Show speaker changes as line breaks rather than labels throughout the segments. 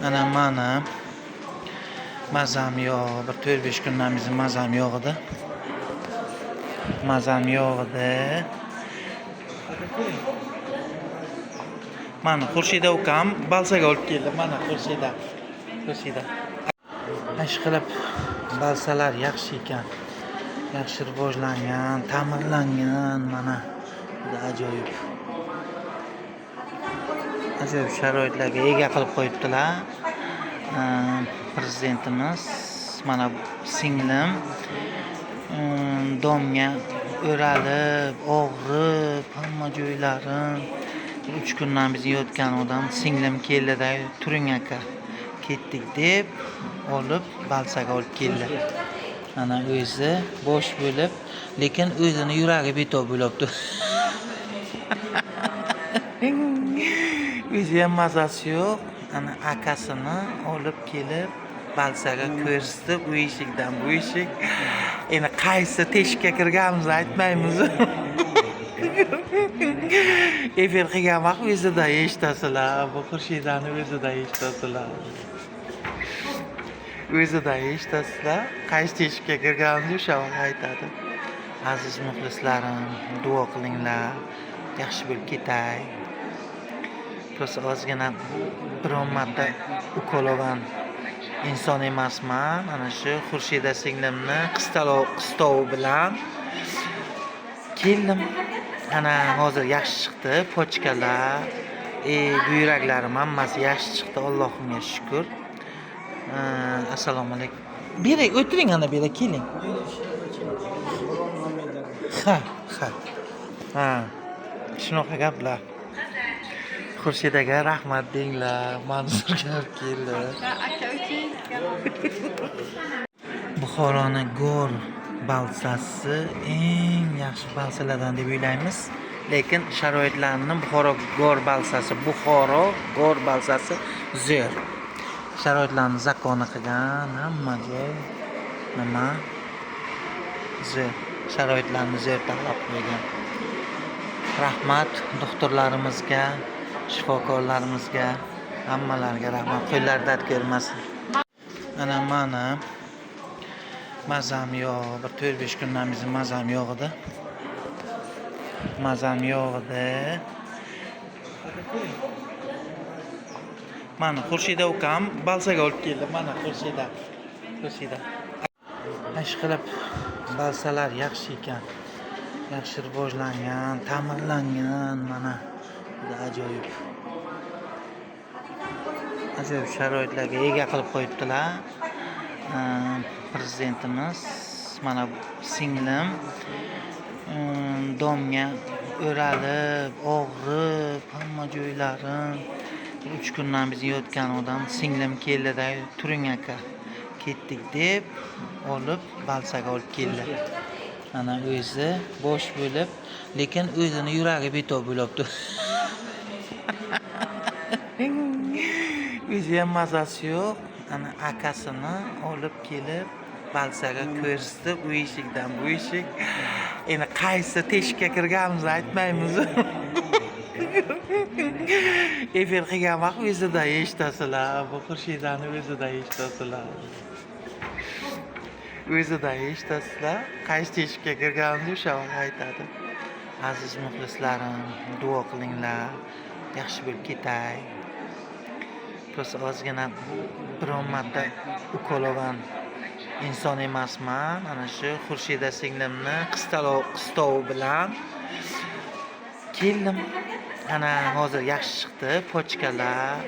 Ana mani mazam yo'q, bir 4-5 kundan beri mazam yo'q edi. Mazam yo'q edi. Mana Xurshida ukam balsaga olib keldi. Mana Xurshida. Xurshida. Ish qilib balsalar yaxshi ekan. Yaxshi rivojlangan, ta'mirlangan mana. Juda ajoyib. Ajoyib sharoitlarga ega qilib qo'yibdilar. Prezidentimiz mana singlim domga o'ralib, og'rib, hamma joylarim 3 kundan beri yotgan odam singlim keldida, turing aka, ketdik deb olib balsaga olib keldi. Mana o'zi bo'sh bo'lib, lekin o'zini yuragi betob bo'libdi. O'zi ham mazasi yo'q. Ana akasini olib kelib balsaga ko'rsatib, u eshikdan bu eshik. Endi qaysi teshikka kirganimizni aytmaymiz. Efir qilgan vaqt o'zida eshitasizlar. Bu Xurshidani o'zida eshitasizlar. O'zida eshitasizlar. Qaysi teshikka kirganimizni o'sha vaqt aytadi. Aziz muxlislarim, duo qilinglar. Yaxshi bo'lib ketay. Просто ozgina biron marta ukol olgan inson emasman. Ana shu Xurshida singlimni qistovi bilan keldim. Ana hozir yaxshi chiqdi. Pochkalar, buyraklarim hammasi yaxshi chiqdi. Allohimga shukr. Assalomu alaykum. Beri o'tiring, ana bu yerga keling. Ha, ha. Ha. Shunaqa gaplar. Xurshidaga rahmat denglar. Mansurga olib keldi.
Aka uchun.
Buxoroni go'r balsasi eng yaxshi balsalardan deb o'ylaymiz. Lekin sharoitlarni Buxoro go'r balsasi, Buxoro go'r balsasi zo'r. Sharoitlarni zakoni qilgan, hamma joy nima zo'r. Sharoitlarni zo'r tanlab qo'ygan. Rahmat doktorlarimizga, shifokorlarimizga, hammalariga rahmat. Qo'llari dard ko'rmasin. Ana mani mazam yo'q, bir 4-5 kundan beri mazam yo'q edi. Mazam yo'q edi. Mana Xurshida ukam balsaga olib keldi. Mana Xurshida. Xurshida. Ish qilib balsalar yaxshi ekan. Yaxshi rivojlangan, ta'mirlangan mana. Juda ajoyib. Ajoyib sharoitlarga ega qilib qo'yibdilar. Prezidentimiz mana singlim domga o'ralib, og'rib, hamma joylarim 3 kundan beri yotgan odam singlim keldida, turing aka, ketdik deb olib balsaga olib keldi. Ana o'zi bo'sh bo'lib, lekin o'zini yuragi betob bo'libdi. O'zi ham mazasi yo'q. Ana akasini olib kelib balsaga ko'rsatib, u eshikdan bu eshik. Endi qaysi teshikka kirganimizni aytmaymiz. Efir qilgan vaqt o'zida eshitasizlar. Bu Xurshidani o'zida eshitasizlar. O'zida eshitasizlar. Qaysi teshikka kirganimizni o'sha vaqt aytadi. Aziz muxlislarim, duo qilinglar. Yaxshi bo'lib ketay. Просто ozgina biron marta ukol olgan inson emasman. Ana shu Xurshida singlimni qistovi bilan keldim. Ana hozir yaxshi chiqdi. Pochkalar,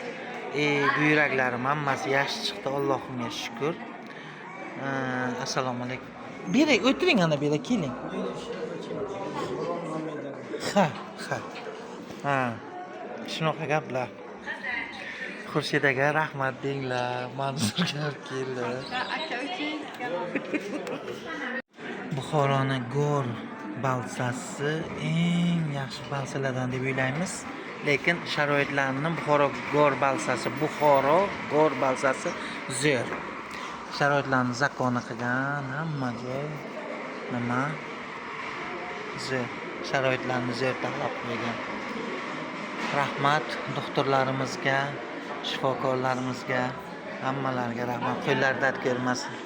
buyraklarim hammasi yaxshi chiqdi. Allohimga shukr. Assalomu alaykum. Beri o'tiring, ana bu yerga keling. Ha, ha. Ha. Shunaqa gaplar. Xurshidaga rahmat denglar. Mansurga olib keldi.
Aka uchun.
Buxoroni go'r balsasi eng yaxshi balsalardan deb o'ylaymiz. Lekin sharoitlarni Buxoro go'r balsasi, Buxoro go'r balsasi zo'r. Sharoitlarni zakoni qilgan, hamma joy nima zo'r. Sharoitlarni zo'r tanlab qo'ygan. Rahmat doktorlarimizga, Shifokorlarimizga, hammalariga rahmat. Qo'llari dard ko'rmasin.